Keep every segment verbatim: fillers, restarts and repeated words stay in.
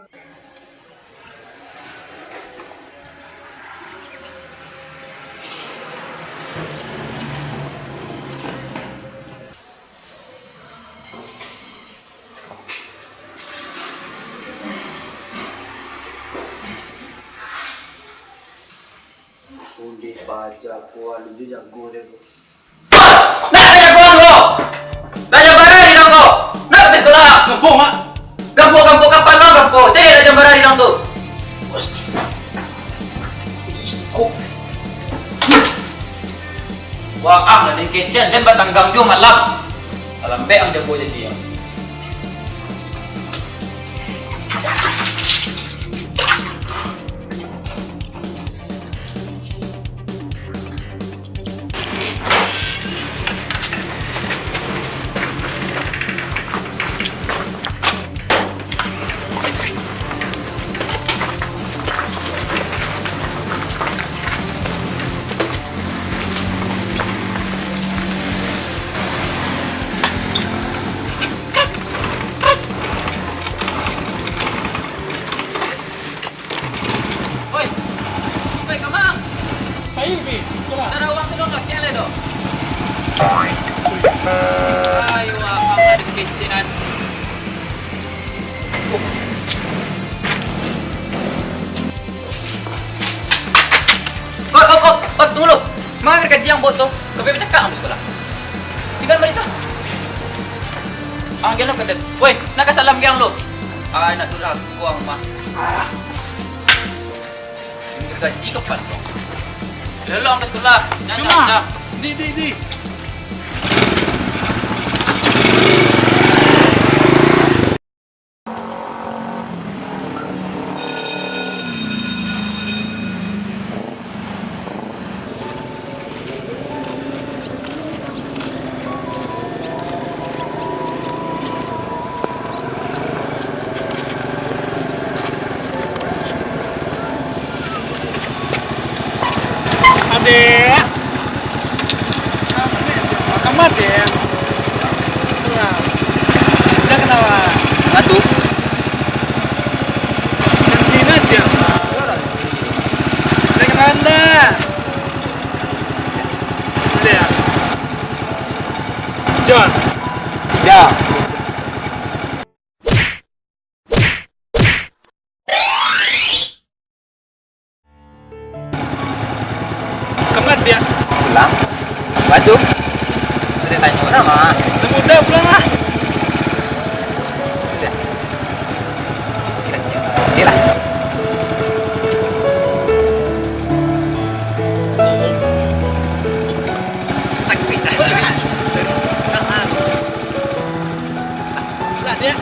Ondeh bajagoan, ondeh jago deh tu. Nak ka jagoan ko? Belajar barari dong ko. Nak ka pai sikolah? Gampang, Mak. Gampang, gampang, kapan lo gampang? Cari belajar barari dong tu. Ush. Ih, kok. Waang lah den kecekan, jan batanggang juo malam. Alambek ang jago jadi ang. Oi, oi, kamang. Ayo, Bi, itulah. Cara uang sudah nggak kele doh. Ayo, abang ada kecekan. Oi, oi, oi, oi, tunggu lu. Manga kaji ang buek tu? Ka pai bacakak ang di sikolah. Tinggal baliak tu. Ang gelo ka den. Woi, nak ka salam ge ang lu. Ai, nak durhako ang mah. Ah. Tinggal gaji ka pantong. Lelong ka sikolah. Nyanyi, Cuma, dah. Di, di, di. Adek. Makan, Dek. Itulah. Udah kenal, Bang? Batu. Dari sini dia. Udah kenal, dah. Udah ya? John. Ya. Kapan dia? Pulang. Waduh. Udah tanya nama. Semudah pulang lah. Udah. Oke lah. Sakit, sakit. Lah, dia.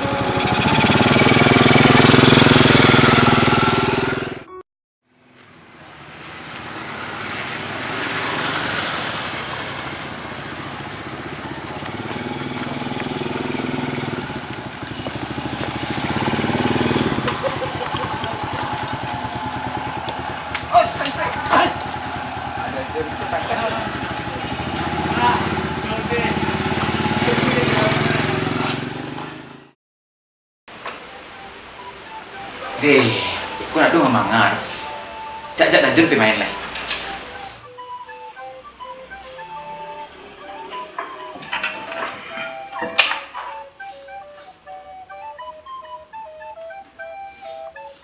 Eh, ko ndak doh mamanga. Jak, jak, Dajun pai main lai.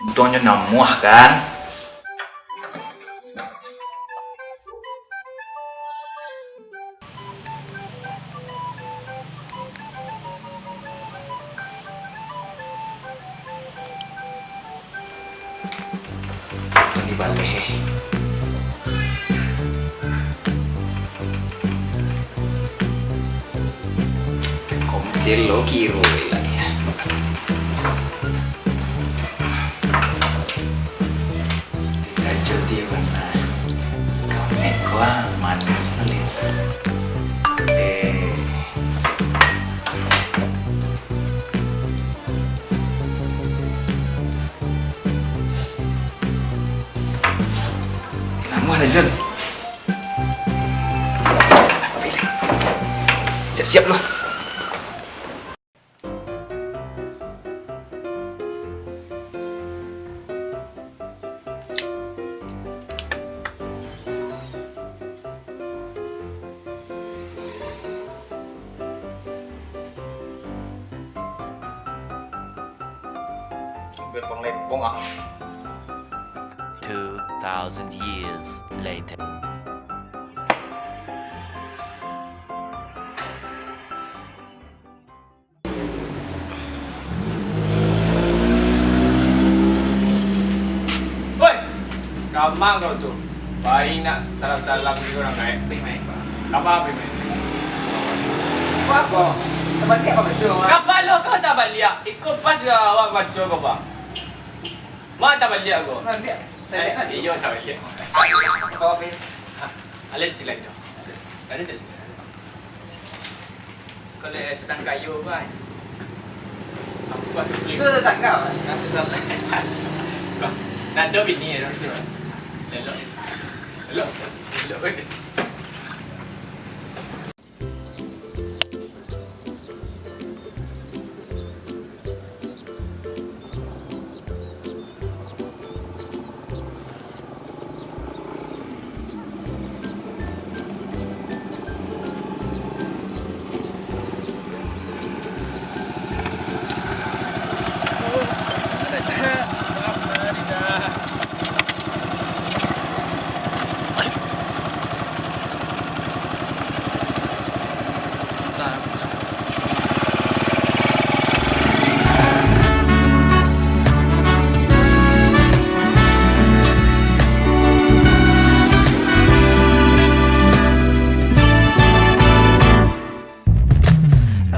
Untuangnyo namuah kan. Di baleh. Komsel lo kiro lah ya. Kacau dia bana. Kau naik kuah mandi boleh. Eh. Namuah lah, Jun. Siap-siap lah. Lepong-lepong ah. Two thousand years later. Woi! Kama kau tu? Pai nak salam-salam di urang gaek. Pai main, Pak. Kama pai main? Apa? Tabaliak apa tu, Pak? Kapalo kau tabaliak. Iko pas jo awak baco kau, Pak. Ma tabaliak kau? Baliak. Eh, iyo, tabaliak. Kau apa? Ha, alin cilai tu. Alin cilai. Kalau sadang kayo, Bang. Aku patuh beli. Tu tetangga, Bang. Nah, susah lah. Bang, nado bini ya, Bang. Lelok. Lelok. Lelok.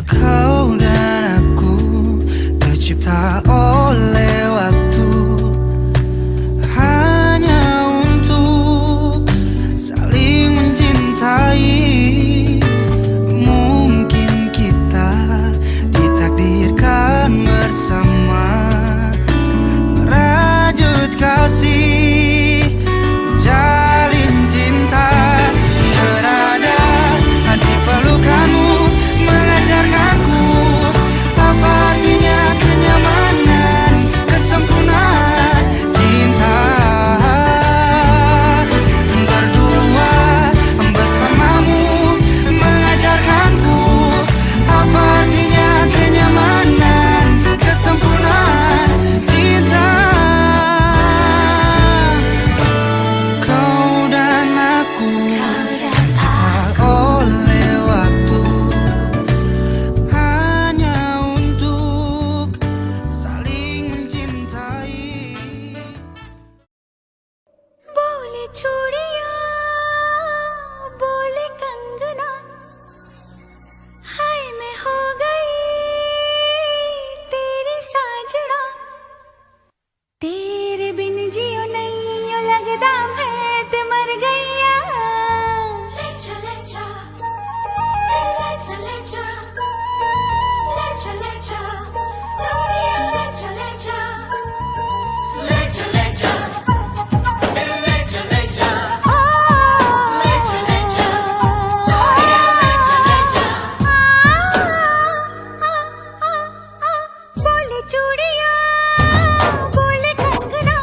Kau dan aku tercipta oleh waktu, hanya untuk saling mencintai. Mungkin kita ditakdirkan bersama, merajut kasih, jalin cinta. Berada di pelukanmu, mengajarkanku apa artinya kenyamanan, kesempurnaan cinta. Berdua bersamamu mengajarkanku apa artinya kenyamanan, kesempurnaan cinta. Kau dan aku tercipta oleh waktu, hanya untuk saling mencintai. Boleh चूड़ियां, बोले कंगना, हाय मैं हो गई तेरी साजना। तेरे बिन जियो नहीं यो लगदा, मैं ते मर गईया। ले जा, ले जा, ले जा, ले जा। ले जा, ले जा, सोनिया, ले जा, ले जा। ले जा, ले जा, ले जा, ले जा। ओ, ले जा, ले जा, सोनिया, ले जा, ले जा। बोले चूड़िया, बोले कंगना,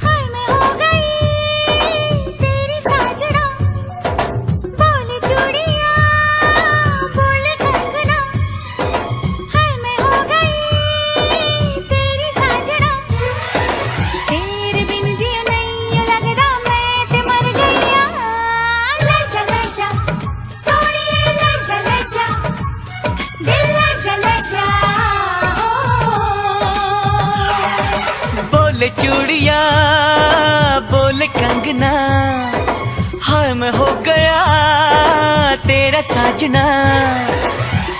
हाय मैं हो गई तेरी साजना। बोले चूड़िया, बोले कंगना, हाय मैं हो गई तेरी साजना। तेरे बिन जियो नहीं यो लगदा, मैं ते मर गईया। ले जा, ले जा, सोनिए ले जा, ले जा। दिल ले जा, ले जा, ओ। बोले चूड़िया, बोले कंगना, हाय मैं हो गया तेरा साजना।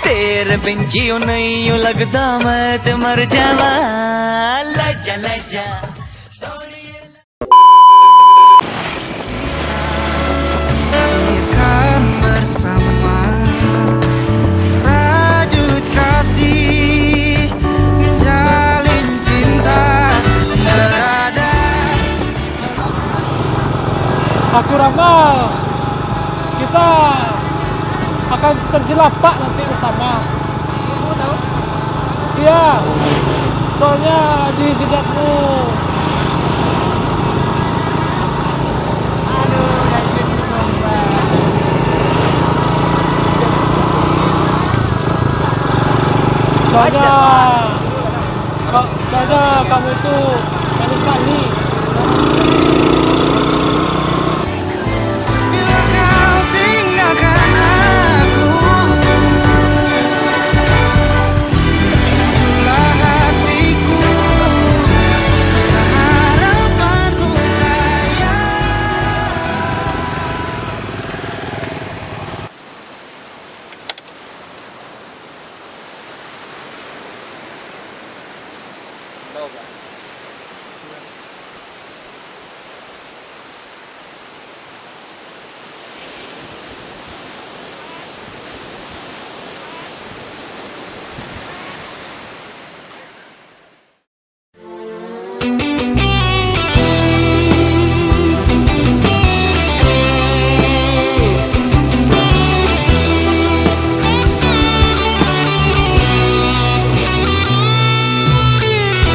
तेरे बिन जियो नहीं यो लगदा, मैं ते मर जावा। ले जा, ले जा। Hadirkan bersama, rajut kasih, menjalin cinta, berada. Aku ramal, kita akan terjelapak nanti bersama. Iya, soalnya di jidatmu. Aduh, dah jadi domba. Soalnya Kak, dada kamu tu manis sekali. Bila kau tinggalkan aku, hancurlah hatiku, harapanku sayang.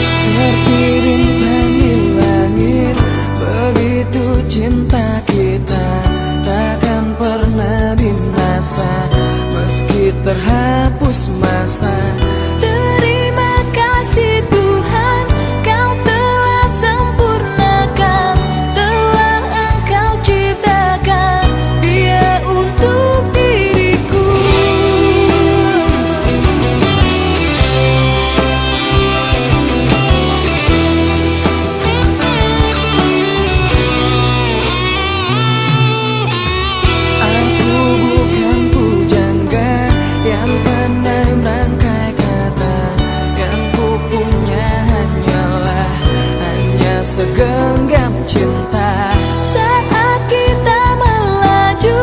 Seperti bintang di langit, begitu cinta kita, takkan pernah binasa, meski terhapus masa. Terima kasih Tuhan, Kau telah sempurnakan, telah Engkau ciptakan Dia untuk diriku. Aku bukan pujangga yang pandai merangkai kata, yang ku punya hanyalah, hanya segenggam cinta. Saat kita melaju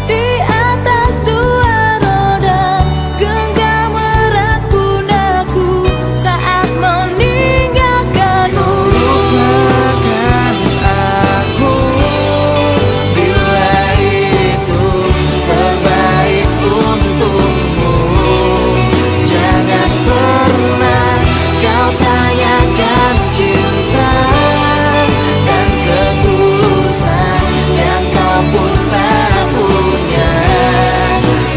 di atas dua roda, genggam erat pundaku saat meninggalkanmu. Lupakan aku bila itu terbaik untukmu. Jangan pernah kau tanyakan cinta dan ketulusan yang kau pun tak punya.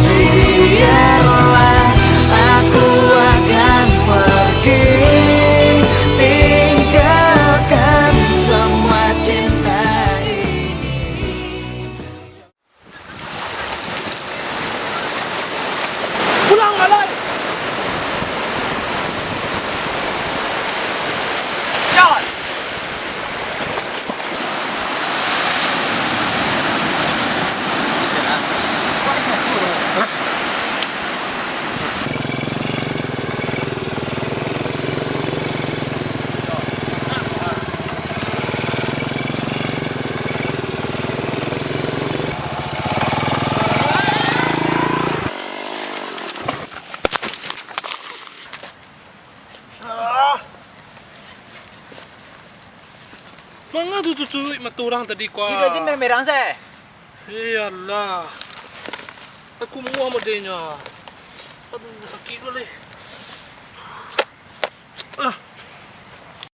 Biarlah aku akan pergi, tinggalkan semua cinta ini. Pulang balik! Jalan! Ah. Manga tu tutuik mato urang tadi, kua? Iduik jin merang se. Eh, alah. Aku muah modenyo. Aduh, sakik tu leh. Ah.